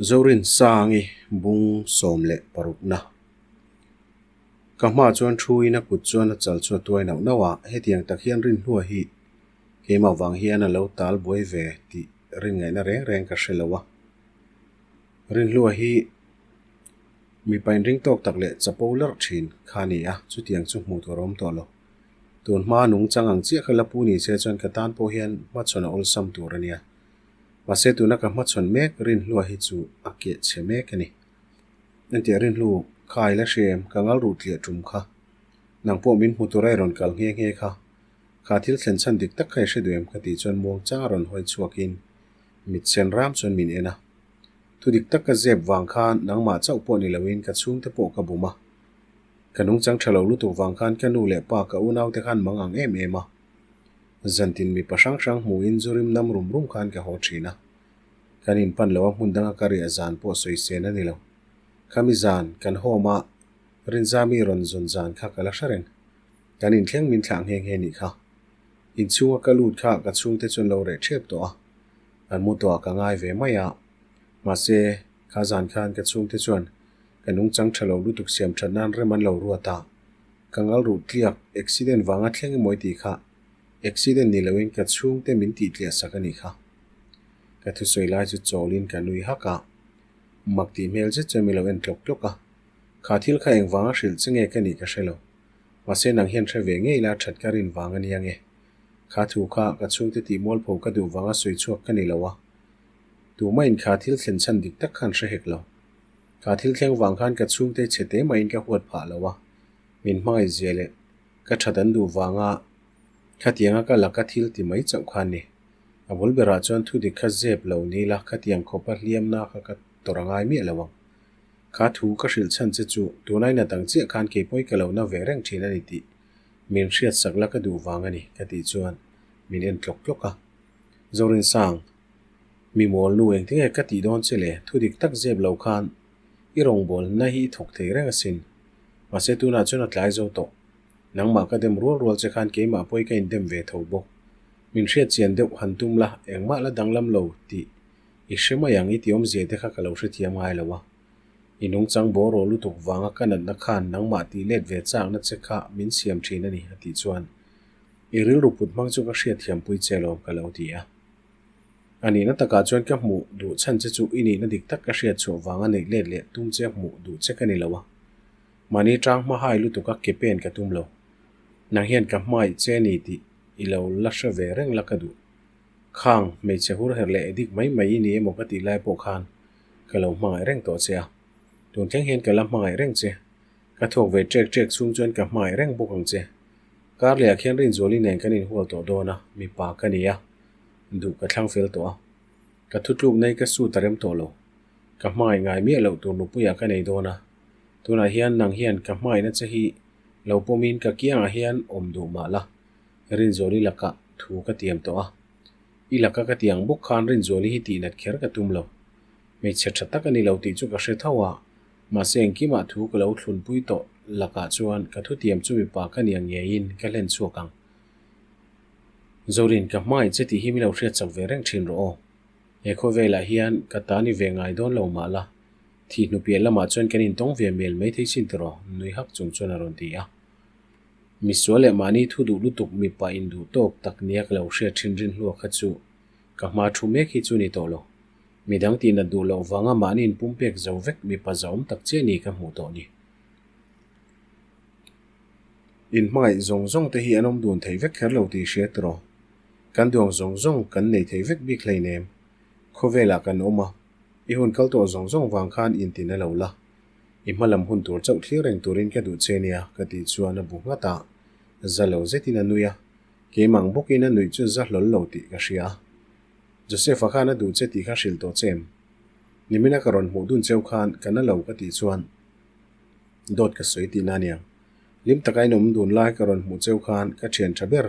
Zorinsangi bung 16 na. Ka hma chuan thu in a kut chuan a chal chu a tuai nauh nauh a, hetiang tak hian rinhlua hi keimah vang hian a lo tal buai ve tih rinngaihna reng reng ka hre lo a. Rinhlua hi mipa inring tawk tak leh chapo larh thin kha a ni a, chutiang chu hmuh tur a awm tawh lo. Tun hma nungchang ang chiah kha la pu ni se chuan ka tan pawh hian hmachhawn a awlsam tur a nia. Mahse tuna ka hmachhawn mek Rinhlua hi chu a keh chhe mek a ni. Entia Rinhlu, kha i la hre em? Ka ngal ruh tliah tum kha. Nang pawh min hmu tura i rawn kal nghe nghe kha. Kha thil thlen chhan dik tak kha i hre duh em? Ka tih chuan muang chang a rawn hawi chhuakin mit sen ram chuan min en a. Thu dik tak ka zep vang khan nangmah chauh pawh ni loin ka chhungte pawh ka bum a. Ka nungchang tha lo lutuk vang khan ka nu leh pa ka unaute khan mang ang em em a. Zantin mipa hrang hrang hmuhin zu rim nam rum rum khan ka haw thin a. Kan inpan lo a hmun danga ka riah zan pawh sawi sen a ni lo. Khami zan kan home a Rinzami rawn zawn zan kha ka la hre reng. Kan inthleng min thlah nghe nghe nih kha. Inchhunga ka lut kha ka chhungte chuan lo reh thep tawh a. An mu tawh ah ka ngai ve mai a. Mahse, kha zan khan ka chhungte chuan ka nungchang tha lo lutuk siam that nan rem an lo ruat a. Ka ngal ruh tliak, accident vanga thleng emaw i tih kha, accident ni loin ka chhungte min tih tliah sak a nih kha. Ka thusawi lai chu chawlin ka nui hak a, mak tih hmel zet chuan min lo en tlawk tlawk a. Kha thil kha engvanga hrilh che nge ka nih ka hre lo. Mahse nang hian hre ve ngei la that ka rin vang a nia nge. Kha thu kha ka chhungte tih mualpho ka duh vanga sawi chhuak ka ni lo a. Tumahin kha thil thlen chhan dik tak khan hre hek lo. Kha thil thleng vang khan ka chhungte chhe te mahin ka huat phah lo a, min hmangaih zia leh ka that an duh vanga khatianga ka laka thil ti mai chauh kha a ni. A bul berah chuan thu dik kha zep lo ni la khatiang khawpa hliamna kha ka tawrh a ngai miah lo ang. Kha thu ka hrilh chhan che chu tunai na dang chiah khan keipawi ka lo na ve reng thin a ni tih min hriat sak la ka duh vang a ni ka tih chuan min en tlawk tlawk a. Zorinsang. Mi mawl nu engtinge ka tih dawn che le, thu dik tak zep lo khan i rawngbawlna hi i thawk thei reng asin. Mahse tunah chuan a tlai zo tawh. Nangmah ka dem rual rual che khan keimah pawi ka indem ve tho bawk. Min hriat chian deuh han tum la, engmah la danglam lo tih i hre mai ang i ti awmzia te kha ka lo hrethiam ngai lo a. I nungchang bawraw lutuk vanga ka natna khan nangmah tih let ve chakna che kha min siam thin a ni a tih chuan i rilru put hmang chu ka hriatthiampui che lawm ka lo ti a. A nihna takah chuan ka hmuh duh chhan che chu i nihna dik tak ka hriat chhuah vanga neih let leh tum che hmuh duh che ka ni lo a. Mahni tang hma hai lutuk a ke pen ka tum lo. Nang hian ka hmaih che ni tih i lo la hre ve reng la ka duh. Khang, hmeichhe hur herh leh edik mai mai i ni emaw ka tih lai pawh khan ka lo hmangaih reng tawh che a. Tun thleng hian ka la hmangaih reng che. Ka thawk ve ṭek ṭek chhung chuan ka hmangaih reng bawk ang che. Karleh ah khian Rinzuali nen kan inhual tawh dawn a, mipa ka ni a. Duh ka thlang fel tawh a. Ka thutluk nei ka suit a rem tawh lo. Ka hmangaih ngai miah loh tur nupuiah ka nei dawn a. Tunah hian nang hian ka hmangaihna che hi lo pawmin ka kiangah hian awm duh mah la. Rinzuali lakah thu ka tiam tawh a. I laka ka ti ang bawk khan Rinzuali hi tihnat kher ka tum lo. Hmeichhe tha tak a ni lo tih chu ka hre tho a. Mahse engkimah thu ka lo thlunpui tawh lakah chuan ka thutiam chu mipa ka nia ngeiin ka hlen chhuak ang. Zorin, ka hmangaih che tih hi min lo hriat chak ve reng thin rawh aw. He khawvelah hian ka ta ni ve ngai dawn lo mah la, thih hnu piah lamah chuan kan intawng ve mial mai thei chin tiraw? Nui hak chung chuan a rawn ti a. Misual leh mahni thu duh lutuk mipa induh tawk tak nia ka lo hriat thin rinhlua kha chu ka hma thu mek hi chu ni tawh lo. Midang tihnat duh loh vanga mahni inpumpek zo vek mipa zahawm tak chiah ni ka hmuh tawh ni. Inhmangaih zawng zawng te hi an awm dun thei vek kher lo tih hria tiraw? Kan duang zawng zawng kan nei thei vek bik hleinem. Khawvelah kan awm a, i hun kal tawh zawng zawng vang khan intin a lo la. I hmalam hun tur chauh thlir reng turin ka duh che nia ka tih chuan a bu nghat a, za lo zetin a nui a, keimah bawkin a nuih chu za hlawl lo tih ka hria. Joseph-a khan a duh che tih kha hrilh tawh che em? Nimina ka rawn hmuh dun cheu khan ka na lo ka tih chuan dawt ka sawi tihna a nia. Hlim taka inawm dun lai ka rawn hmuh cheu khan ka thian tha ber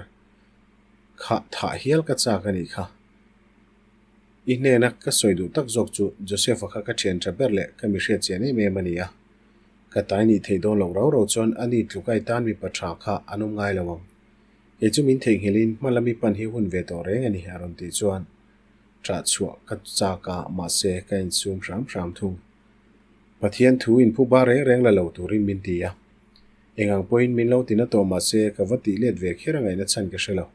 kha thah hial ka chak a nih kha. I hnena ka sawi duh tak zawk chu Joseph-a kha ka thian tha ber leh ka mi hriat chian em em a ni a. Ka tai nih theih dawn loh rau rau chuan a ni tluka i tan mipa tha kha an awm ngai lo ang. Kei chu min theihnghilhin hma lami pan hi hun ve tawh reng a ni a rawn tih chuan. Ṭah chhuah ka chak a, mahse ka insum hram hram thung. Pathian thu inphuba reng reng la lo turin min ti a. Eng ang pawhin min lo ti na tawh mahse ka va tih let ve kher a ngaihna chhan ka hre lo.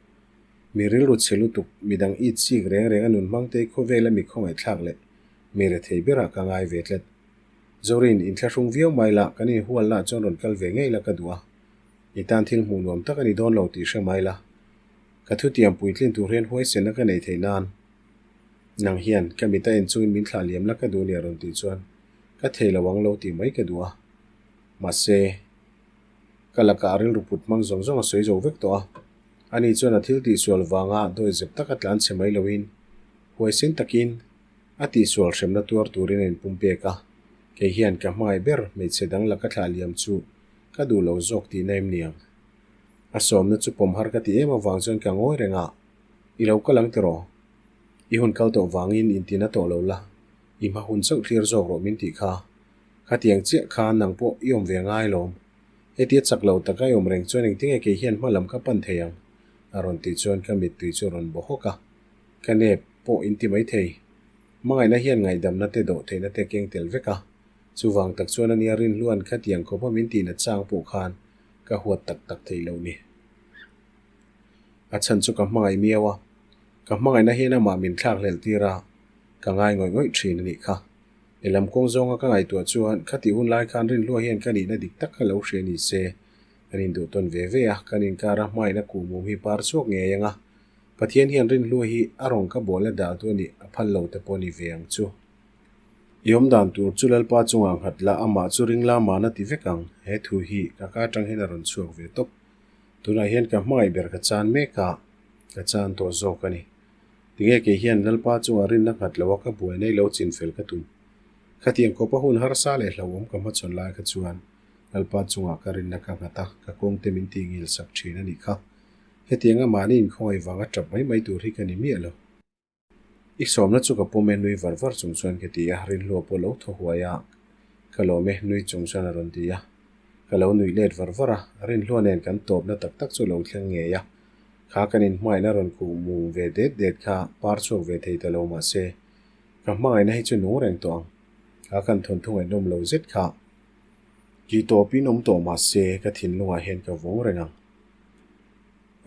Mi rilru chhe lutuk, midang it chik reng reng a nun hmangte khawvela mi khawngaihthlak leh mi rethei berah ka ngai ve tlat. Zorin, inthlahrung viau mai la, kan inhualnaah chuan rawn kal ve ngei la ka duh a. I tan thil hmuh nuam tak a ni dawn lo tih hre mai la. Ka thutiam puitlin tur hian huaisenna ka nei theih nan nang hian ka mit a en chungin min thlah liam la ka duh nia rawn tih chuan ka thei lo ang lo tih mai ka duh a. Mahse, ka lakah rilru put hmang zawng zawng a sawi zo vek tawh a. Ani chuan a thil tihsual vanga dawizep taka tlan chhe mai loin huaisin takin a tihsual hremna tuar turin a inpum pek a. Kei hian ka hmangaih ber hmeichhe dang laka thlah liam chu ka duh lo zawk tihna em niang? A sawmna chu pawm har ka ti em avang chuan ka ngawi reng a, I lo kal ang tiraw? I hun kal tawh vangin intina tawh lo la, i hma hun chauh thlir zawk rawh min tih kha. Khatiang chiah khan nang pawh i awm ve ngai lawm. Hetia chak lo taka i awm reng chuan engtinge kei hian hma lam ka pan thei ang? A rawn tih chuan ka mittui chu a rawn baw hawk a. Ka nep pawh in ti mai thei. Hmangaihna hian ngaihdamna te dawh theihna te keng tel vek a. Chuvang tak chuan ania Rinhlua'n khatiang khawpa min tihna chang pawh khan ka huat tak tak thei lo ni. A chhan chu ka hmangaih miau a. Ka hmangaihna hian amah min thlak hlelh tir a, ka ngai ngawih ngawih thin a nih kha. Lehlam kawng zawnga ka ngaihtuah chuan khatih hun lai khan Rinhlua hian ka nihna dik tak kha lo hria ni se. Kan induh tawn ve ve a, kan inkara hmaina kuhmum hi par chhuak ngei ang a. Pathian hian Rinhlua hi a rawn ka bawlna daltu a nih a phal lo te pawh a ni ve ang chu. I awm dan tur chu Lalpa chungah nghat la, amah chu ring la man a ti vek ang. He thu hi ka ka atang hian a rawn chhuak ve tawp. Tunah hian ka hmangaih ber ka chan mek a, ka chan tawh zawk a ni. Tinge kei hian Lalpa chungah rinna nghat lo a ka buai nei lo chin fel ka tum. Khatiang khawpa hun harsa leh hlauhawm ka hmachhawn lai kha chuan Lalpa chungah ka rinna ka nghat a, ka kawngte min tihngil sak thin a nih kha. Hetianga mahni inkhawngaih vanga tap mai mai tur hi ka ni miah lo. I sawmna chu ka pawm e nui var var chung chuan ka ti a, Rinhlua pawh lo thaw huai a, ka lawm e nui chung chuan a rawn ti a. Ka lo nuih let var var a, Rinhlua nen kan tawpna tak tak chu lo thleng ngei a. Kha kan inhmaina rawn kuh mum ve det det kha par chhuak ve thei ta lo mah se, ka hmangaihna hi chu nung reng tawh ang. Kha kan thawnthu ngaihnawm lo zet kha tih tawpin awm tawh mah se ka thinlungah hian ka vawng reng ang.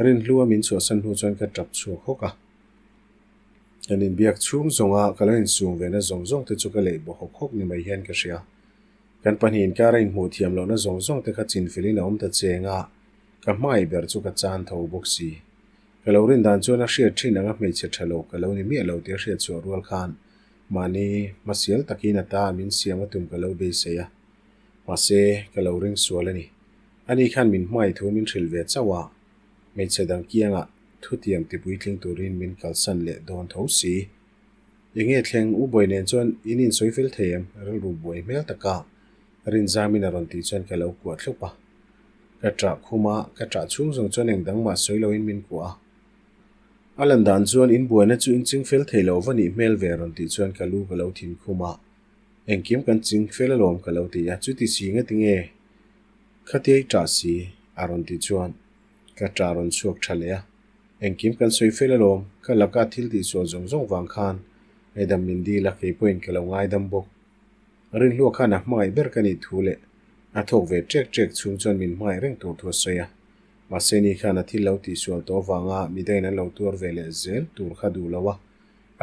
Rinhlua min chhuahsan hnu chuan ka tap chhuak hawk a. Kan inbiak chhung zawnga ka lo insum vena zawng zawng te chu ka leh baw hawk hawk ni mai hian ka hria. Kan pahnih inkara inhmuh thiam lohna zawng zawng te kha chinfilin a awm ta cheng a, ka hmai ber chu ka chan tho bawk si. Ka lo rin dan chuan a hriat thin anga hmeichhe tha lo ka lo ni miah lo tih a hriat chhuah rual khan mahni hmasial takin a ta min siam a tum ka lo beisei a. Mahse, ka lo ring sual a ni. Ani khan min hmai thu min hrilh ve chauh a, hmeichhe dang kiangah thutiam tipuitling turin min kalsan leh dawn tho si. Enge thleng, U Buai nen chuan in insawi fel thei em? Rilru buai hmel taka Rinzamin a rawn tih chuan ka lo kuah thlup a. Ka ṭah khum a, ka ṭah chhung zawng chuan eng dang mah sawi loin min kuah a. A lan dan chuan in buaina chu in ching fel thei lo va nih hmel ve a rawn tih chuan ka lu ka lo thin khum a. Engkim kan ching fel alawm ka lo ti a, chuti si nga tinge khatia i ṭah si? a rawn tih chuan ka ṭah rawn chhuak ṭha leh a. Engkim kan sawi fel alawm, ka laka thil tihsual zawng zawng vang khan ngaidam min dil a, kei pawhin ka lo ngaidam bawk. Rinhlua khan a hmangaih ber ka nih thu leh a thawk ve ṭek ṭek chhung chuan min hmangaih reng tur thu a sawi a. Mahse ni khan a thil lo tihsual tawh avanga midangin an lo tuar ve leh zel tur kha duh lo a,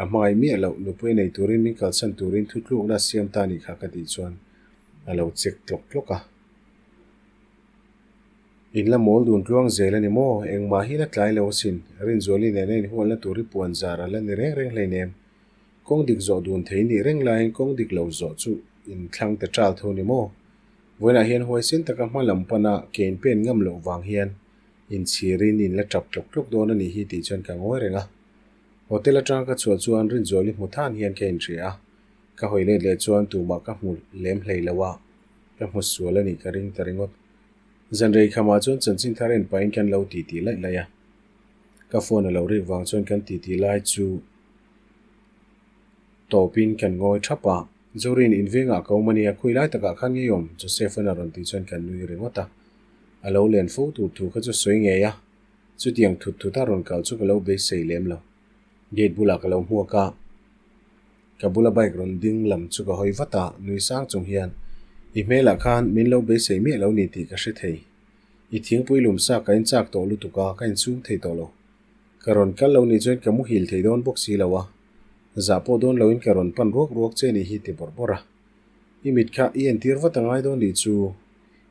a hmangaih miah loh nupui nei turin min kalsan turin thutlukna a siam ta nih kha ka tih chuan a lo chek tlawk tlawk a. In la mawl dun tluang zel a ni maw? Engmah hi la tlai lo asin. Rinzuali nena inhualna tur hi puan zar a la ni reng reng hleinem. Kawng dik zawh dun thei nih reng laiin kawng dik lo zawh chu in thlang ta ṭal tho ni maw? Vawiinah hian huaisin taka hma lam pana ke in pen ngam loh vang hian inchhirin in la ṭap tlawk tlawk dawn a nih hi tih chuan ka ngawi reng a. Hotel aṭanga ka chhuah chuan Rinzuali hmu than hian ka inhria a. Ka hawi let leh chuan tumah ka hmu lem hlei lo a, ka hmu sual a nih ka ring ta ringawt. Zanrei khamah chuan chanchin thar en pahin kan lo titi laih laih a. Ka phone a lo rik vang chuan kan titi lai chu tawpin kan ngawi thap a. Zorin invengah ka awm a nia, khawi lai takah khan ngei awm? Joseph-a'n a rawn tih chuan kan nui ringawt a. A lo len fo tur thu kha chu sawi ngei a, chutiang thut thut a rawn kal chu ka lo beisei lem lo. Gate bulah ka lo hmuak a. Ka bula bike rawn ding lam chu ka hawi vat a, nui sang chung hian, I hmelah khan min lo beisei miah lo ni tih ka hre thei. I thingpui lum sa ka inchak tawh lutuk a, ka insum thei tawh lo. Ka rawn kal lo nih chuan ka muhil thei dawn bawk si lo a, zah pawh dawn loin ka rawn pan ruak ruak che nih hi ti bawrh bawrh a. I mit kha i entir vat a ngai dawn nih chu.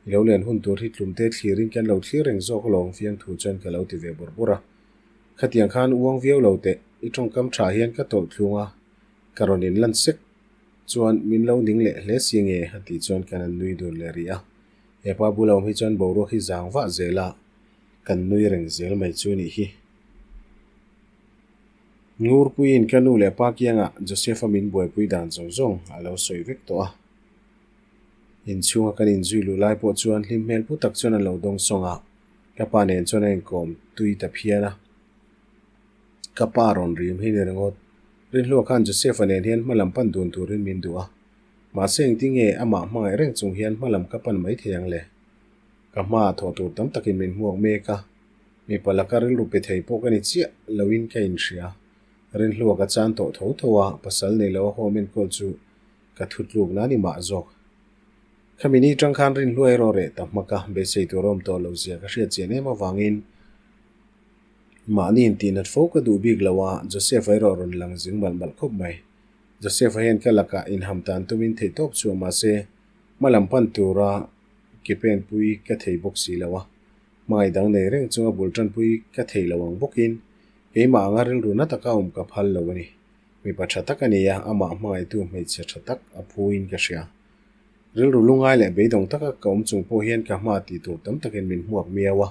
I lo len hun tur hi tlumte thlirin kan lo thlir reng zawk alawm fiamthu chuan ka lo ti ve bawrh bawrh a. Khatiang khan uang viau lo teh, i tawngkam tha hian ka tawlh thlung a, ka rawn inlan sek chuan min lo ning leh hle si nge a tih chuan kan han nui dun leh rih a. Hepa bula awm hi chuan boruak hi zang vah zel a, kan nui reng zel mai chu nih hi. Ngurpuiin ka nu leh pa kiangah Joseph-a min buaipui dan zawng zawng a lo sawi vek tawh a. Inchhunga kan inzui luh lai pawh chuan hlim hmel pu tak chuan a lo dawng sawng a. Ka pa nen chuan a inkawm tui ta phian a. Ka pa rawn rim hi ni ringawt. Rinhlua khan Joseph-a nen hian hma lam pan dun turin min duh a. Mahse engtinge amah hmangaih reng chung hian hma lam ka pan mai thei ang le? Ka hmaah thawh tur tam takin min hmuak mek a. Mipa laka rilru pe thei pawh ka ni chiah loin ka inhria. Rinhlua ka chan tawh tho tho a, pasal nei lo a home enkawl chu ka thutlukna a ni mah zawk. Khami ni tang khan Rinhlua erawh reh ta hmak a, beisei tur a awm tawh lo zia ka hriat chian em avangin mahni intihnat fo ka duh bik lo a, Joseph-a erawh rawn lang zing malh malh khawp mai. Joseph-a hian ka lakah inham tan tumin theihtawp chhuah mahse hma lam pan tura ke penpui ka thei bawk si lo a, hmangaih dang nei reng chunga bul tanpui ka thei lo ang bawkin keimah anga rilru na taka awm ka phal lo a ni. Mipa tha tak a ni a, amah hmangaihtu hmeichhe tha tak a phuin ka hria. Rilru lungai leh beidawng taka ka awm chung pawh hian ka hma tih tur tam takin min hmuak miau a.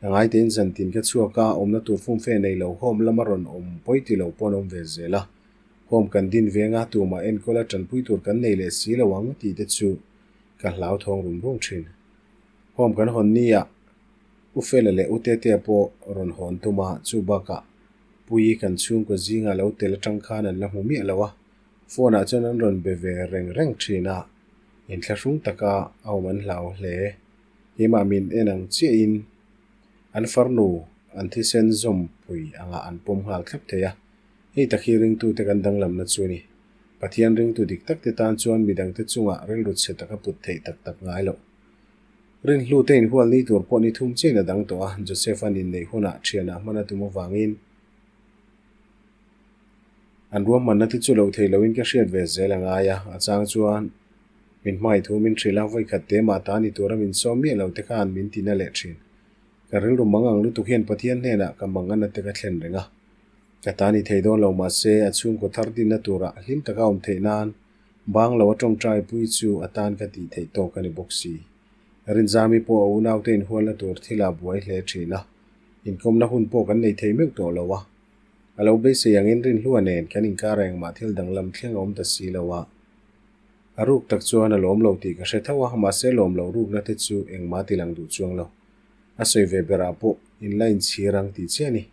A ngaitein zantin ka chhuak a, awmna tur fumfe nei lo home lama rawn awm pawi ti lo pawh an awm ve zel a. Home kan din veng a, tumah enkawl a tanpui tur kan nei leh si lo ang tih te chu ka hlauthawng rum rum thin. Home kan hawn ni ah U Fela leh U Tetea pawh rawn hawn tum a, chu bakah Puii kan chhungkaw zingah lo tel atang khan an la hmu miah lo a. Phone ah chuan an rawn be ve reng reng thin a, inthlahrung taka a awm an hlau hle. Keimah min en ang chiahin an farnu an thisen zawmpui angah an pawm nghal thlap thei a, hei tak hi ringtute kan danglamna chu a ni. Pathian ringtu dik takte tan chuan midangte chungah rilru chhe taka put theih tak tak ngai loh. Rinhlute inhual ni tur pawh ni thum chiahin a dang tawh a, Joseph-a'n inneih hunah thianah hman a tum avangin, An ruahmanna te chu loh theih loin ka hriat ve zel a ngai a, a chang chuan min hmangaih thu min hrilh a, vawikhat te mah ta ni tura min sawm miah lo te khan min ti na leh thin. Ka rilru mang ang lutuk hian Pathian hnenah ka mang ana te ka thlen reng a. Ka ta ni thei dawn lo mahse a chhungkaw thar dinna turah hlim taka awm theih nan bang lo a tawngtai pui chu a tan ka tih theih tawk a ni bawk si. Rinzami pawh a unaute inhualna tur thil a buai hle thin a, inkawmna hun pawh kan nei thei meuh tawh lo a. A lo beisei angin Rinhlua nen kan inkar engmah thil danglam thleng a awm ta si lo a. A ruk tak chuan a lawm lo tih ka hre tho a, mahse lawm loh rukna te chu engmah ti lang duh chuang lo. A sawi ve berah pawh in la inchhir ang tih chiah a ni.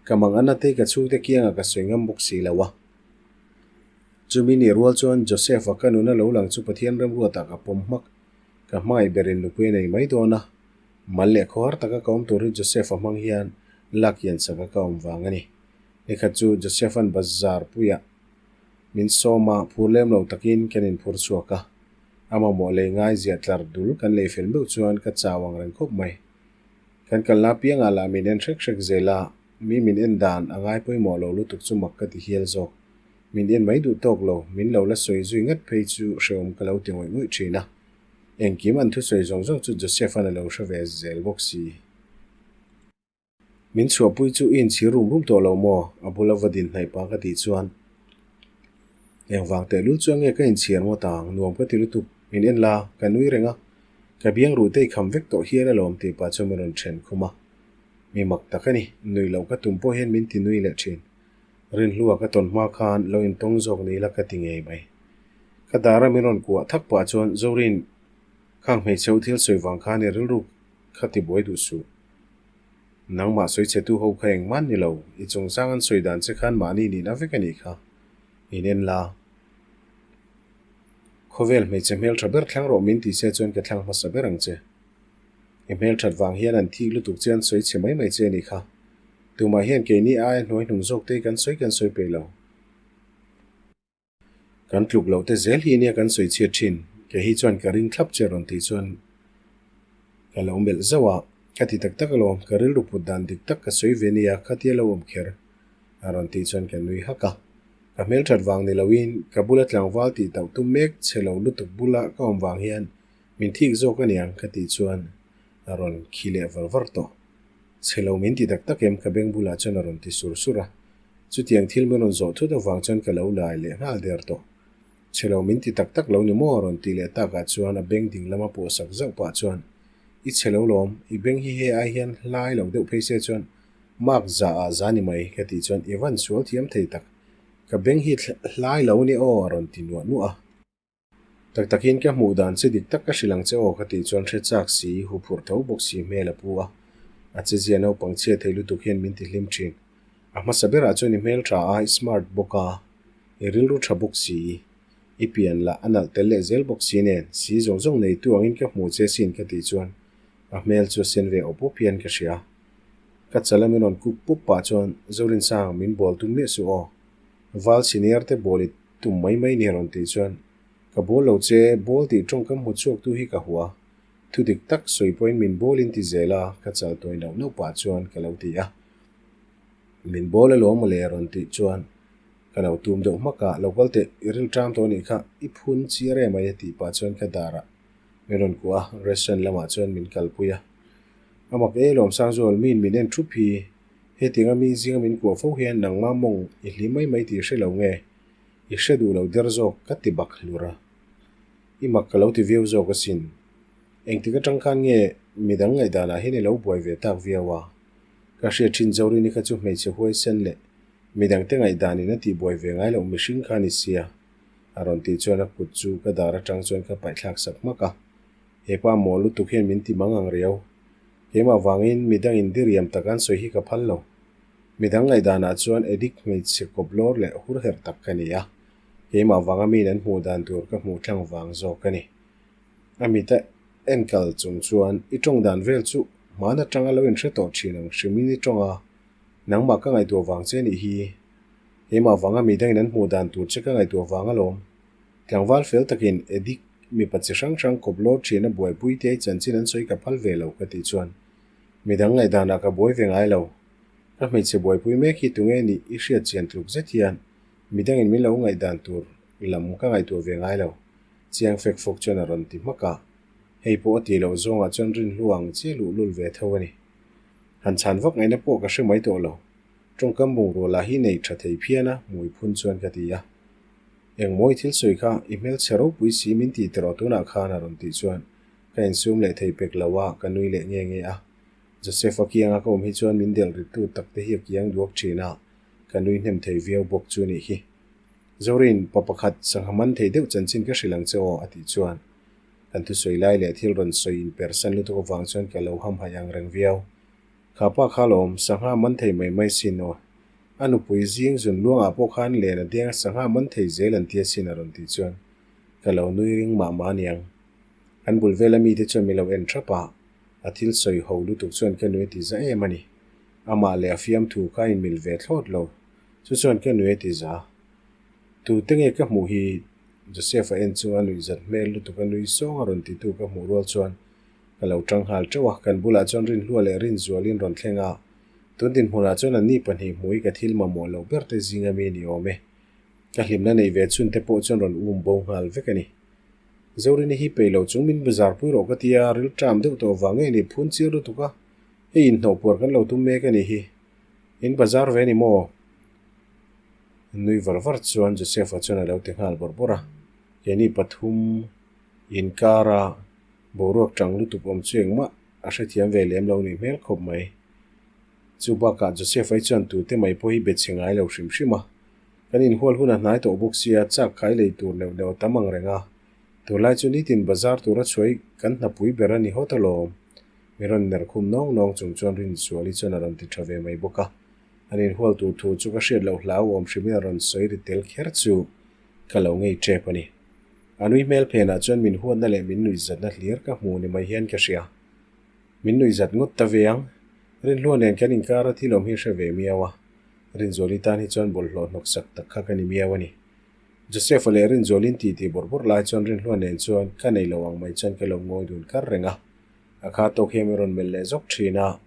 Ka mang ana te ka chhungte kiangah ka sawi ngam bawk si lo a. Chumi nih rual chuan Joseph-a ka nuna lo lang chu Pathian remruatah ka pawm hmak. Ka hmangaih berin nupui a nei mai dawn a. Mal leh khawhar taka ka awm tur hi Joseph-a hmang hian lak hian saka ka awm vang a ni. Nikhat chu Joseph-a'n bazar puiah min sawm a, phur lem lo takin kan inphur chhuak a. A mamawh lei ngai ziah tlar dul kan lei fel meuh chuan ka chau ang reng khawp mai. Kan kalna apiangah lah min en hrek hrek zel a, mi min en dan a ngai pawimawh lo lutuk chu mak ka ti hial zawk. Min en mai duh tawk lo, min lo la sawi zui ngat phei chu hrehawm ka lo ti ngawih ngawih thin a. Engkim an thusawi zawng zawng chu Joseph-a'n a lo hre ve zel bawk si. Min chhuahpui chu i inchhir rum rum tawh lo maw? A bula va din hnaih pah ka tih chuan engvang tehlul chuan nge ka inchhir ngawt ang, nuam ka ti lutuk, min en la, ka nui reng a, ka biang ruh te i kham vek tawh hial alawm tih pah chuan min rawn then khum a. Mi mak tak a ni, nui loh ka tum pawh hian min ti nui leh thin. Rinhlua ka tawn hma khan lo intawng zawk ni ila ka ti ngei mai. Ka dara min rawn kuah thak pah chuan Zorin khang hmeichhe u thil sawi vang khan i rilru kha ti buai duh suh. Nangmah sawi che tu ho kha engmah ni lo, i chungchang an sawi dan che khan mahni nihna vek a nih kha. In en la. Khawvel hmeichhe hmeltha ber thlang rawh min ti se chuan ka thlang hmasa ber ang che. I hmelthat vang hian an thik lutuk che an sawi chhe mai mai che a nih kha. Tumah hian keini aia hnuai hnung zawk te hi kan sawi kan sawi peih lo. Kan tluk loh te zel hi nia kan sawi chhiat thin, kei hi chuan ka ring thlap che rawn tih chuan ka lo melh zauh a, ka ti tak tak alawm, ka rilru put dan dik tak ka sawi ve nia khatia lo awm kher a rawn tih chuan ka nui hak a. Ka hmelthat vang ni loin ka bula tlangval tih tauh tum mek che lo lutuk bula ka awm vang hian min thik zawk aniang ka tih chuan a rawn khi leh var var tawh. Chhe lo min ti tak tak em ka beng bulah chuan a rawn ti sur sur a. Chutiang thil min rawn zawh thut avang chuan ka lo lai leh nghal der tawh. Chhe lo min ti tak tak lo ni maw a rawn ti leh takah chuan a beng ding lama pawh sak zauh pah chuan I chhe lo lawm, i beng hi hei ai hian hlai lo deuh phei se chuan mark za ah za ni mai ka tih chuan i van sual thiam thei tak. Ka beng hi hlai lo ni aw a rawn ti nuah nuah a. Tak takin ka hmuh dan che dik tak ka hrilh ang che aw ka tih chuan hre chak si, huphurh tho bawk si hmel a pu a. A chezia naupang chhia thei lutuk hian min ti hlim thin. A hmasa berah chuan i hmel tha a, i smart bawk a, i rilru tha bawk si, i pian lah a nalh tel leh zel bawk si nen, si zawng zawng neitu angin ka hmuh che sin ka tih chuan a hmel chu a sen ve awp awp hian ka hria. Ka chala min rawn kuk pup pah chuan Zorinsang min bawl tum miah suh aw. Val senior te bawl i tum mai mai ni rawn tih chuan, Ka bawl lo che, bawl tih tawngkam hmu chhuak tu hi ka hua. Thu dik tak sawi pawhin min bawl in ti zel a, ka chal tawi nauh nauh pah chuan ka lo ti a. Min bawl alawm mawle rawn tih chuan ka lo tum deuh hmak a, lo kal teh i rilṭam tawh anih kha, i phun chiar em ai a tih pah chuan ka darah min rawn kuah a, restaurant lamah chuan min kalpui a. A mak e Lawmsangzual, miin min en thup hi Hetianga mi zinga min kuah fo hian nangmah mawng i hlim mai mai tih i hre lo nge? I hre duh lo der zawk ka ti bak hlur a. I mak ka lo ti viau zawk asin. Engtik atang khan nge midang ngaihdanah hian i lo buai ve tak viau a? Ka hriat thin Zorini kha chu hmeichhe huaisen leh midangte ngaihdanin a tihbuai ve ngai loh mihring kha a ni sia. A rawn tih chuan a kut chu ka dar atang chuan ka paihthlak sak hmak a. Hepa maw lutuk hian min ti mang ang riau. Keimah vangin midangin diriam tak an sawi hi ka phal lo. Midang ngaihdanah chuan addict hmeichhe kawp lawr leh hur herh tak ka ni a, keimah vanga miin an hmuh dan tur ka hmuh tlang vang zawk a ni. A mita enkal chung chuan i tawng dan vel chu hman atanga lo inhre tawh thin ang hrimin i tawng a, nangmah ka ngaihtuah vang che nih hi. Keimah vanga midangin an hmuh dan tur che ka ngaihtuah vang alawm. Tlangval fel takin addict mipa chi hrang hrang kawp lawr ṭhian a buaipui te chanchin an sawi ka phal ve lo ka tih chuan midang ngaihdanah ka buai ve ngai lo. Ka hmeichhe buaipui mek hi tunge nih i hriat chian tluk zet hian midangin min lo ngaihdan tur lam ka ngaihtuah ve ngai lo. Chiang fek fawk chuan a rawn ti hmak a, hei pawh a tih loh zawngah chuan rinhlu ang chiah luh lul ve tho a ni. Han chhan vak ngaihna pawh ka hre mai tawh lo. Tawngkam bungrua lah hi nei tha thei phian a, hmui phun chuan ka ti a. Engmawi thil sawi kha i hmelchhe ropui si min tih tawh tunah khan a rawn tih chuan ka insum leh thei pek lo a, ka nui leh nge nge a. Joseph a kianga ka awm hi chuan min delh rittu tak te hi a kiang duak thin a, ka nui hnem thei viau bawk chu nih hi. Zorin, pa pakhat sangha man thei deuh chanchin ka hrilh ang che aw a tih chuan kan thusawi lai leh thil rawn sawi inpersan lutuk avang chuan ka lo hamhaih ang reng viau. Kha pa kha lawm, sangha man thei mai mai sin aw. A nupui zing zun luangah pawh khan len a deng a sangha man thei zel an ti asin a rawn tih chuan ka lo nui ring mah mah aniang. Kan bul vela mite chuan min lo en thap a, a thil sawi ho lutuk chuan ka nui a ti za em a ni. Amah leh a fiamthu kha a inmil ve thlawt lo, chu chuan ka nui a ti za. Tute nge ka hmuh hi? Joseph a en chunga nuihzat hmel lutuk a nui sawng a rawn titu ka hmuh rual chuan ka lo tang nghal teuh a, kan bulah chuan Rinhlua leh Rinzualin rawn thleng a, tun dinhmunah chuan anni pahnih hmui ka thil mamawh loh ber te zinga mi ni awm e. Ka hlimna neih ve chhun te pawh chuan rawn um bo nghal vek a ni. Zorini hi peih lo chung min bazar pui rawh ka ti a, ril ṭam deuh tawh vang nge ni phun chiar lutuk a, hei inhnawh puar kan lo tum mek a nih hi. In bazar ve ni maw? Nui var var chuan Joseph-a chuan a lo ti nghal bawrh bawrh a, keini pathum inkara Boruak tang lutuk awm chu engmah a hrethiam ve lem lo nih hmel khawp mai. Chu bakah Joseph ai chuan tute mai pawh hi be chhe ngai lo hrim hrim a. Kan inhual hun a hnai tawh bawk sia chak khai lei tur neuh neuh a tam ang reng a. Tunlai chu nitin bazar tura chhuai kan hnapui ber a ni hawt alawm. Mi rawn ner khum nawng nawng chung chuan Rinsuali chuan a rawn ti tha ve mai bawk a. An inhual tur thu chu ka hriat loh hlau awm hrimin a rawn sawi ri tel kher chu ka lo ngei tep a ni. A nui hmel phenah chuan min huatna leh min nuihzatna hlir ka hmu ni mai hian ka hria. Min nuihzat ngawt ta ve ang. Rinhlua nen kan inkar a thil awm hi hre ve miau a. Rinzuali tan hi chuan bawlhhlawh hnawksak tak kha ka ni miau a ni. Joseph-a leh Rinzualin titi bawrh bawrh lai chuan Rinhlua nen chuan ka nei lo ang mai chuan ka lo ngawi dun kar reng a. A kha tawk hian min rawn melh leh zawk thin a.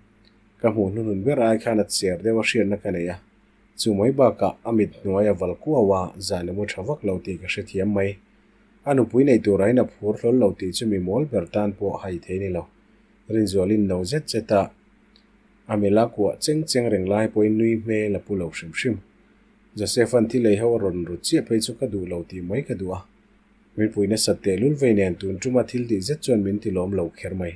Ka hmuh hnuhnun ber ai khan a cher deuh a hriatna ka nei a. Chu mai bakah a mit hnuai a val kuau a, zan emaw tha vak lo tih ka hrethiam mai. A nupui nei turahin a phur hlawl lo tih chu mi mawl ber tan pawh hai thei ni lo. Rinzualin no zet zet a, a mela kuah cheng cheng reng lai pawhin nui hmel a pu lo hrim hrim. Joseph-a'n thil ei ho a rawn rut chiah phei chu ka duh lo tih mai ka duh a. Min pui nasat tehlul vei nen tun tuma thil tih zet chuan min ti lawm lo kher mai.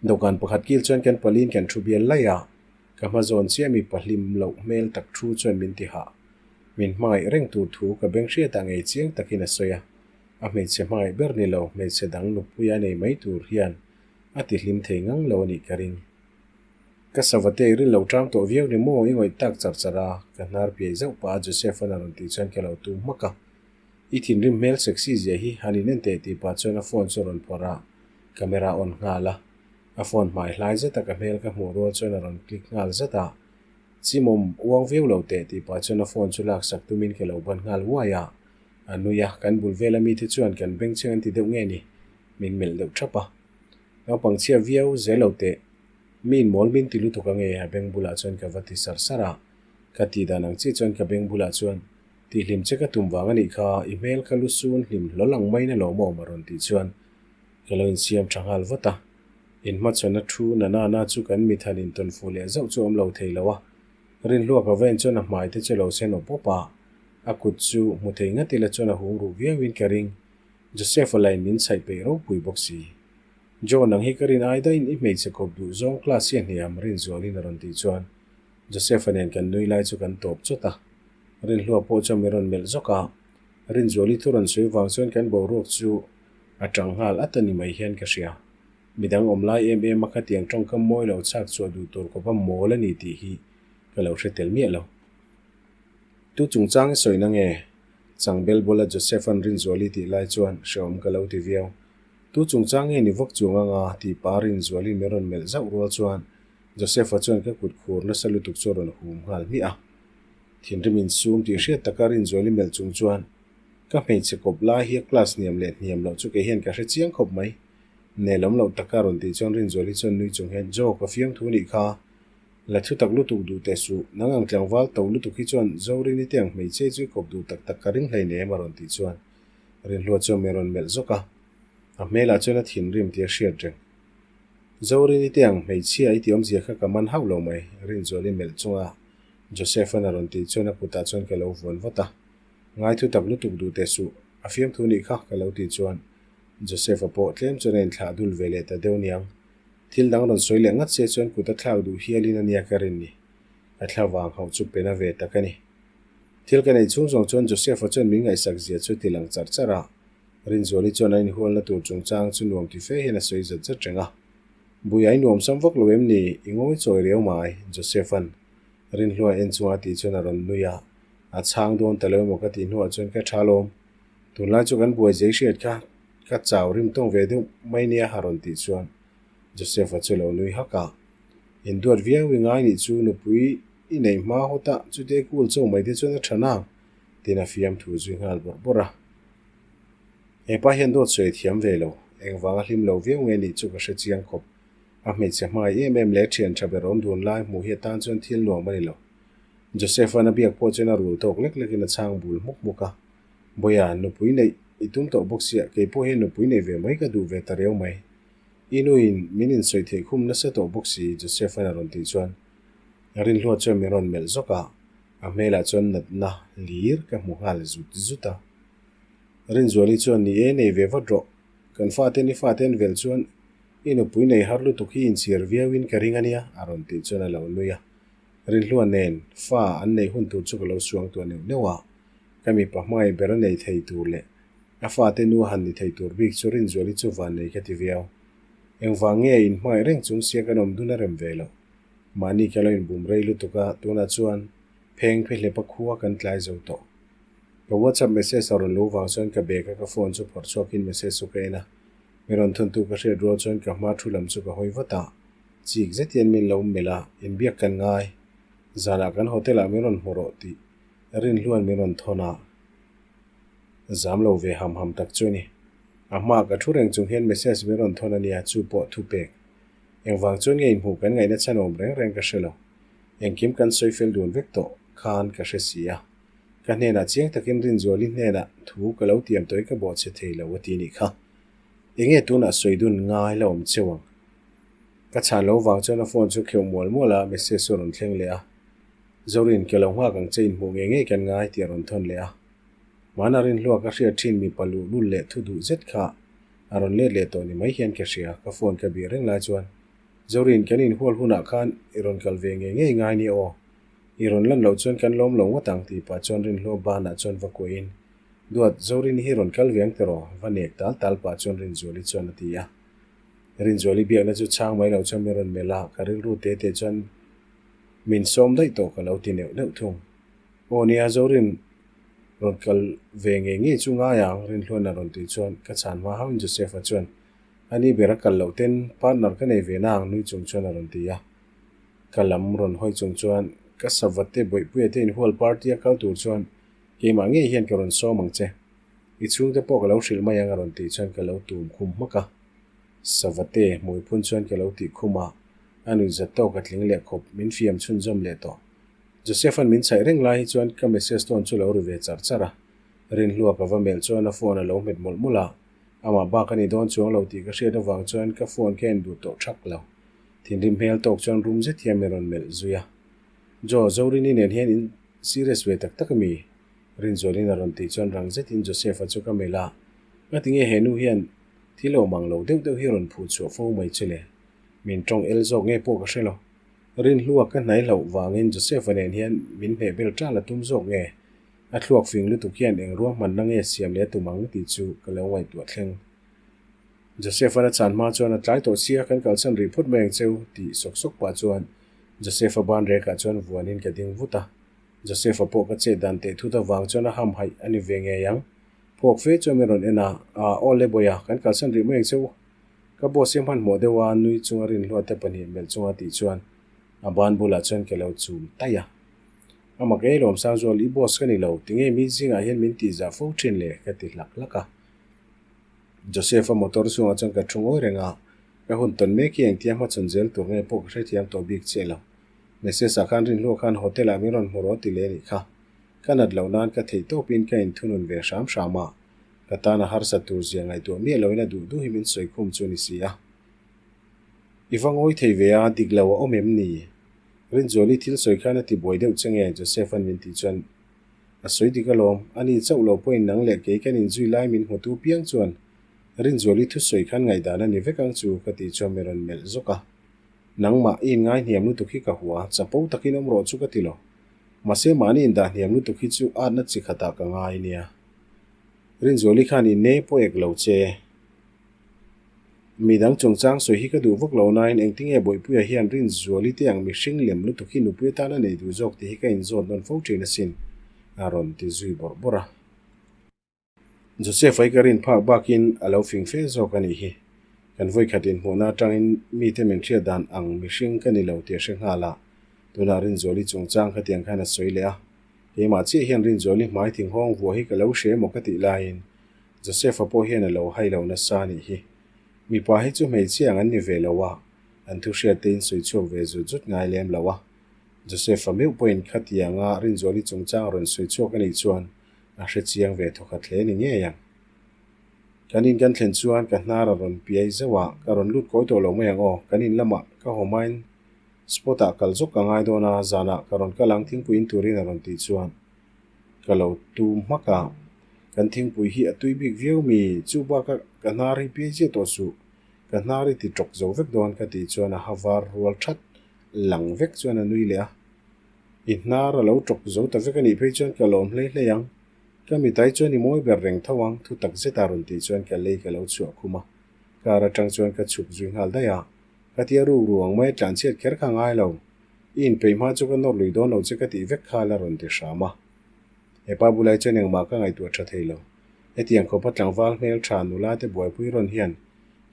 Dawhkan pakhat kil chuan kan paliin kan thu bial laih a, ka hma zawn chiah mi pahlim loh hmel tak thu chuan min ti hah. Min hmangaih reng tur thu ka beng hriatah ngei chiang takin a sawi a, a hmeichhe hmangaih ber ni lo hmeichhe dang nupuia nei mai tur hian a ti hlim thei ngang lo a nih ka ring. Ka savate i rin lo tang tawh viau ni maw i ngawih tak char char a, ka hnar piai zauh pah a Joseph-a'n a rawn tih chuan ka lo tum hmak a. I thinrim hmel sexy zia hi han in en teh tih pah chuan a phone chu a rawn phawrh a, camera on nghal a. A phone hmai hlai zet a ka hmel ka hmuh rual chuan a rawn click nghal zat a. Chimawm uang viau lo teh tih pah chuan a phone chu laksak tumin ka lo ban nghal uai a. A nui a, kan bul vela mite chuan kan bengchheng an ti deuh nge ni? Min melh deuh thap a. Naupang chhia viau zel lo teh. Mi in mawl min ti lutuk ange a beng bulah chuan ka va ti sar sar a. Ka tih dan ang chiah chuan ka beng bulah chuan tih hlim che ka tum vang a nih kha, i hmel ka lu sun hlim hlawl ang maiin a lawmawm a rawn tih chuan ka lo insiam tha nghal vat a. In hmachhawn a thu na na na chu kan mithan intawn fuh leh zauh chu awm lo thei lo a. Rinhluak a vain chuan a hmai te chu lo sen awp awp a, a kut chu hmu thei ngat ila chuan a hung ruh viauin ka ring. Joseph-a lain min chhaih peih ropui bawk si. Joe nang hi ka rin ai daihin i hmeichhe kawp duh zawng class hi a hniam, Rinzualin a rawn tih chuan Joseph-a nen kan nui lai chu kan tawp chawt a. Rinhlua pawh chuan min rawn melh zawk a, Rinzuali thu rawn sawi vang chuan kan boruak chu a tang nghal at a ni mai hian ka hria. Midang awm lai em em a khatiang tawngkam mawi lo chhak chhuah duh tur kawpa mawl a ni tih hi ka lo hre tel miah lo. Tu chungchang i sawina nge? Changbel bula Joseph-a'n Rinzuali tih lai chuan hrehawm ka lo ti viau. Tu chungchang nge ni vawk chuang anga tih pa Rinzuali min rawn melh zauh rual chuan Joseph-a chuan ka kut khur nasa lutuk chu a rawn hum nghal hmiah a. Thinrim insum tih hriat taka Rinzuali melh chung chuan ka hmeichhe kawp lai hi a class hniam leh hniam loh chu kei hian ka hre chiang khawp mai. Nelawm loh taka rawn tih chuan Rinzuali chuan nui chung hian Joe ka fiamthu nih kha. La thu tak lutuk duh teh suh, nang ang tlangval to lutuk hi chuan Zorini te ang hmeichhe chu i kawp duh tak tak ka ring hleinem a rawn tih chuan Rinhlua chuan min rawn melh zawk a, a hmelah chuan a thinrim tih a hriat reng. Zorini te ang hmeichhia i tih awmzia kha ka man hauh lo mai, Rinzuali melh chunga Joseph-a'n a rawn tih chuan a kutah chuan ka lo vuan vat a. Ngai thu tak lutuk duh teh suh, a fiamthu nih kha ka lo tih chuan Joseph-a pawh tlem chuan a inthlah dul ve leh ta deuh niang. Thil dang rawn sawi leh ngat se chuan kut a thlak duh hialin a nia ka rin ni. Ka thla vang hauh chu pen a ve tak a ni. Thil ka neih chhung zawng chuan Joseph-a chuan min ngaihsak zia chu ti lang char char a. Rinzuali chuan a inhualna tur chungchang chu nuam ti fe hian a sawi zat zat reng a. Buia i nuam sam vak lo em ni? I ngawi chawi riau mai, Joseph-a'n Rinhlua en chunga tih chuan a rawn nui a. A chhang dawn ta lo emaw ka tih hnuah chuan ka tha lawm. Tunlai chu kan buai zei hriat kha ka chau rim tawng ve deuh mai nia a rawn tih chuan Joseph-a chu lo nui hak a. Induat viau i ngai nih chu nupui i neih hma hawt a, chutia i kul chauh mai te chuan a tha nang tiin a fiam thu zui nghal bawrh bawrh a. Hepa hian dawt sawi thiam ve lo, engvanga hlim lo viau nge nih chu ka hre chiang khawp. A hmeichhe hmai em em leh thian tha ber awm dun lai hmuh hi atan chuan thil nuam a ni lo. Joseph-a'n a biak pawh chuan a rul tawk lek lekin a chhang bul hmuk hmuk a. Bawiha, nupui neih i tum tawh bawk sia, kei pawh hian nupui neih ve mai ka duh ve ta riau mai. I nuin min insawi theih khum nasa tawh bawk si, Joseph-a'n a rawn tih chuan Rinhlua chuan min rawn melh zawk a, a hmelah chuan natna lir ka hmu nghal zut zut a. Rinzuali chuan ni e, nei ve vat rawh. Kan fate ni fate an velh chuan i nupui nei har lutuk hi inchhir viauin ka ring a nia, a rawn tih chuan a lo nui a. Rinhlua nen fa an neih hun tur chu ka lo suang tuah neuh neuh a. Ka mipa hmangaih ber a nei thei tur leh a fate nu a han ni thei tur bik chu Rinzuali chu van nei ka ti viau. Engvang nge in hmangaih reng chung sia kan awm dun a rem ve loh. Mahni ka lo inbum rei lutuk a, tunah chuan pheng phe hlepa khua kan tlai zo tawh. Ka WhatsApp message a rawn luh vang chuan ka bag a ka phone chu phawrh chhuakin message chu ka en a. Mi rawn thawntu ka hriat rual chuan ka hma thu lam chu ka hawi vat a. Chik zet hian min lo melh a, inbiak kan ngai. Zanah kan hotel ah min rawn hmu rawh tih Rinhluan min rawn thawn a. Zam lo ve ham ham tak chu a ni. A hmaah ka thu reng chung hian message min rawn thawn a nia, chu pawh thupek. Engvang chuan nge inhmuh kan ngaihna chhan awm reng reng ka hre lo. Engkim kan sawi fel dun vek tawh khan ka hre si a. Ka hnenah chiang takin Rinzuali hnenah thu ka lo tiam tawh i ka bawhchhe thei lo a ti nih kha. Enge tunah sawi dun ngai la awm cheu ang. Ka chhan lo vang chuan a phone chu kheuh mual mual a, message chu a rawn thleng leh a. Zorin, ke lo nghak ang che inhmuh ngei ngei kan ngai tih a rawn thawn leh a. Hmana Rinhlua ka hriat thin mipa luhlul leh thu duh zet kha a rawn let leh tawh ni mai hian ka hria, ka phone ka bih reng lai chuan Zorin, kan inhual hunah khan i rawn kal ve ngei ngei ngai nia aw. I rawn lan loh chuan kan lawm lo ngawt ang tih pah chuan Rinhlua banah chuan va kuahin, Duat, Zorini hi rawn kal ve ang tiraw? va nek tal tal pah chuan Rinzuali chuan a ti a. Rinzuali biakna chu chhang mai loh chuan min rawn melh a, ka rilru te te chuan min sawm daih tawh ka lo ti neuh neuh thung. Aw nia, Zorin rawn kal ve ngei ngei chu ngai ang, Rinhluan a rawn tih chuan ka chhan hma hauhin Joseph-a chuan a ni ber a kal loh ten partner ka nei ve na ang nui chung chuan a rawn ti a. Ka lam rawn hawi chung chuan ka savate bawihpuia te inhual party a kal tur chuan keimah ngei hian ka rawn sawm ang che. I chhungte pawh ka lo hrilh mai ang a rawn tih chuan ka lo tum khum hmak a. Savate hmui phun chuan ka lo tih khum a, a nuih zat tawk a tling leh khawp min fiam chhunzawm leh tawh. Joseph-a'n min chhaih reng lai hi chuan ka message tawn chu lo ri ve char char a. Rinhlua ka va melh chuan a phone a lo hmet mawlh mawlh a, amah bak a ni dawn chuang lo tih ka hriat avang chuan ka phone ka en duh tawh thak lo. Thinrim hmel tawk chuan rum zet hian min rawn melh zui a. Jo, Zorini nen hian in serious ve tak tak a mi? Rinzualin a rawn tih chuan rang zetin Joseph-a chu ka melh a, Ngati nge he nu hian thil awm ang lo deuh deuh hi rawn phuh chhuah fo mai chu le? Min tawng el zawk nge pawh ka hre lo. Rinhlua ka hnai hlauh vangin Joseph-a nen hian min hmeh bel ṭal a tum zawk nge? A thluak fing lutuk hian eng ruahmanna nge siam leh a tum ang tih chu ka lo ngaihtuah thleng. Joseph-a'n a chan hma chuan a tlai tawh sia kan kalsan rih phawt mai ang cheu tih sawk sawk pah chuan Joseph-a ban rekah chuan vuanin ka ding vut a. Joseph-a pawh ka chet dan teh thut avang chuan a hamhaih a ni ve ngei ang. Phawk fe chuan min rawn en a, Aa aw le bawiha, kan kalsan rih mai ang cheu. Ka boss hi hmanhmawh deuh a, nui chunga rinhlua te pahnih melh chunga tih chuan a ban bulah chuan ka lo chum taih a. A mak ei Lawmsangzual, i boss ka ni lo, tinge mi zingah hian min tihzah fo thin le? ka ti hlak hlak a. Joseph-a motor chungah chuan ka thu ngawi reng a, ka hun tawn mek hi engtia hmachhawn zel tur nge pawh ka hrethiam tawh bik chiah lo. Message-ah khan rinhlua khan hotel-ah min rawn hmu rawh ti leh a nih kha. Ka nat loh nan ka theih tawpin ka inthunun ve hram hram a, ka tan a harsat tur zia ngaihtuah miah loin a duh duh hi min sawi khum chu a ni si a. I va ngawi thei ve a, dik lo a awm em ni? Rinzuali thil sawi khan a ti buai deuh che nge? Joseph-a'n min tih chuan a sawi dik alawm. Ani chauh lo pawhin nang leh kei kan inzui lai min hmutu piang chuan Rinzuali thusawi khan ngaihdan a ni vek ang chu ka tih chuan min rawn melh zawk a. Nangmah i inngai hniam lutuk hi ka hua, chapo takin awm rawh chu ka ti lo. Mahse mahni indah hniam lutuk hi chu atna chi khatah ka ngai nia. Rinzuali khan i ne pawh ek lo che. Midang chungchang sawi hi ka duh vak lo nain engtinge Bawihpuia hian Rinzuali te ang mihring lem lutuk hi nupui atan a nei duh zawk tih hi ka inzawt nawn fo thin asin, a rawn ti zui bawrh bawrh a. Joseph-a hi ka rin phak bakin a lo fing fe zawk a nih hi. Kan vawikhat inhmuhna atangin mite min hriat dan ang mihring ka ni lo tih a hre nghal a, tunah Rinzuali chungchang khatiang khan a sawi leh a. Keimah chiah hian Rinzuali hmai thinghawng vuah hi ka lo hre emaw ka tih laiin Joseph-a pawh hian a lo hai lo nasa a nih hi. Mipa hi chu hmeichhia ang an ni ve lo a, an thu hriat te in sawi chhuak ve zut zut ngai lem lo a. Joseph-a meuh pawhin khatianga Rinzuali chungchang a rawn sawi chhuak a nih chuan A hre chiang ve thawkhat hle ni ngei ang. Kan in kan thlen chuan ka hnar a rawn piai zauh a, ka rawn lut kawi tawh lo mai ang aw. Kan in lamah ka haw hmain spot ah kal zawk ka ngai dawn a, zanah ka rawn kal ang thingpui in turin a rawn tih chuan ka lo tum hmak a. Kan thingpui hi a tui bik viau mi, chu bakah ka hnar hi piai chiah tawh suh, ka hnar i ti tawk zo vek dawn ka tih chuan a ha var rual that lang vek chuan a nui leh a. I hnar a lo tawk zo ta vek a nih phei chuan ka lawm hlei hlei ang. Ka mitai chuan i mawi ber reng tho ang, thu tak zeta rawn tih chuan ka lei ka lo chhuah khum a. Car atang chuan ka chhuk zui nghal daih a. Ka tia ruk ru ang mai a tlan chhiat kher kha ngai lo. I inpeih hma chu ka nawr lui dawn lo che ka tih vek kha la rawn ti hram a. Hepa bulai chuan engmah ka ngaihtuah tha thei lo. Hetiang khawpa tlangval hmel tha nula te buaipui rawn hian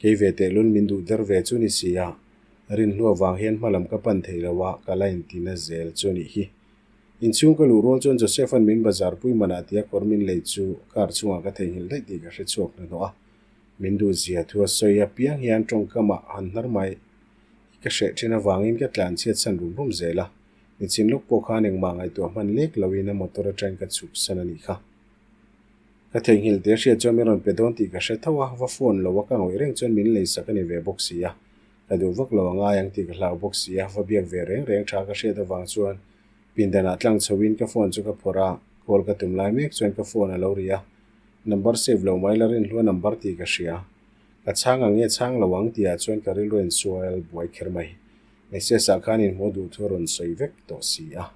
kei ve tehlul min duh der ve chu ni si a. Rinhlua vang hian hmalam ka pan thei lo a, ka la inti na zel chu nih hi. Inchhung ka luh rual chuan Joseph-a'n min bazar pui manah tia kawr min lei chu car chungah ka theihnghilh daih tih ka hre chhuak hnahnawh a. Min duh zia thu a sawi apiang hian tawngkamah han hnar mai hi ka hreh thin avangin ka tlan chhiat san rum rum zel a. Nichin lawk pawh khan engmah ngaihtuah hman lek loin a motor atangin ka chhuk san a nih kha. Ka theihnghilh teh hriat chuan min rawn pe dawn tih ka hre tho a, va phone lo a ka ngawih reng chuan min leisak a ni ve bawk si a. Ka duh vak lo a ngai ang tih ka hlau bawk si a, va biak ve reng reng tha ka hriat avang chuan pindanah tlang chhoin ka phone chu ka phawrh a, call ka tum lai mek chuan ka phone a lo ri a. Number save lo mai la Rinhlua number tih ka hria. Ka chhang ang nge chhang lo ang tihah chuan ka rilru in sual buai kher mai. Message ah khan inhmuh duh thu a rawn sawi vek tawh si a.